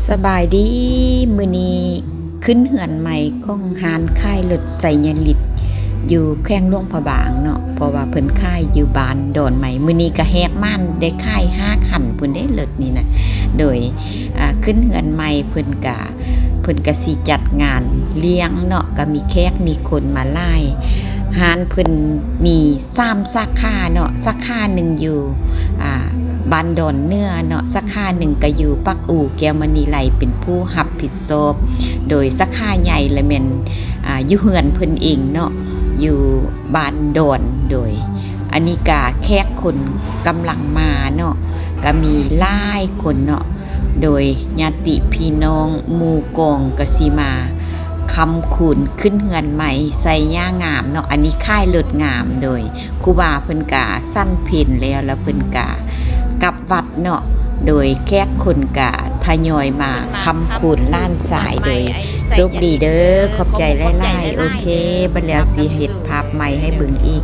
ສະບາຍດີ ມື້ນີ້ຂຶ້ນເຮືອນໃໝ່ຂອງຮ້ານຂາຍລົດໄຊຍາລິດ ຢູ່ແຂວງຫຼວງພະບາງເນາະ ເພາະວ່າເພິ່ນຂາຍຢູ່ບ້ານດອນໃໝ່ ມື້ນີ້ກະແຫກໝານໄດ້ຂາຍຫ້າຄັນພຸ້ນເດ້ ລົດນີ້ນະ ໂດຍ ອາ ຂຶ້ນເຮືອນໃໝ່ເພິ່ນກະ ເພິ່ນກະຊິຈັດງານລ້ຽງເນາະ ກະມີແຂກມີຄົນມາຫຼາຍ ຮ້ານເພິ່ນມີສາມສາຂາເນາະ ສາຂາໜຶ່ງຢູ່ ອາ ບ້ານດອນເໜືອເນາະ ສາຂາໜຶ່ງກະຢູ່ປາກອູ ແກ້ວມະນີໄລເປັນຜູ້ຮັບຜິດຊອບ ໂດຍສາຂາໃຫຍ່ລະແມ່ນ ອາ ຢູ່ເຮືອນເພິ່ນເອງເນາະ ຢູ່ບ້ານດອນ ໂດຍ ອັນນີ້ກະແຂກຄົນກຳລັງມາເນາະ ກະມີຫຼາຍຄົນເນາະ ໂດຍຍາດຕິພີ່ນ້ອງໝູ່ກອງກະຊິມາຄ້ຳຄູນຂຶ້ນເຮືອນໃໝ່ໃສ່ຍ່າງາມເນາະ ອັນນີ້ຂາຍລົດງາມ ໂດຍຄູບາເພິ່ນກະສັນເພັນແລ້ວ ລະເພິ່ນກະກັບວັດເນາະ ໂດຍແຂກຄົນກະທະຍອຍມາຄ້ຳຄູນຫຼານຊາຍ ໂດຍໂຊກດີເດີ ຂອບໃຈຫຼາຍໆ ໂອເຄ ບັດແລ້ວຊິເຮັດພາບໃໝ່ໃຫ້ເບິ່ງອີກ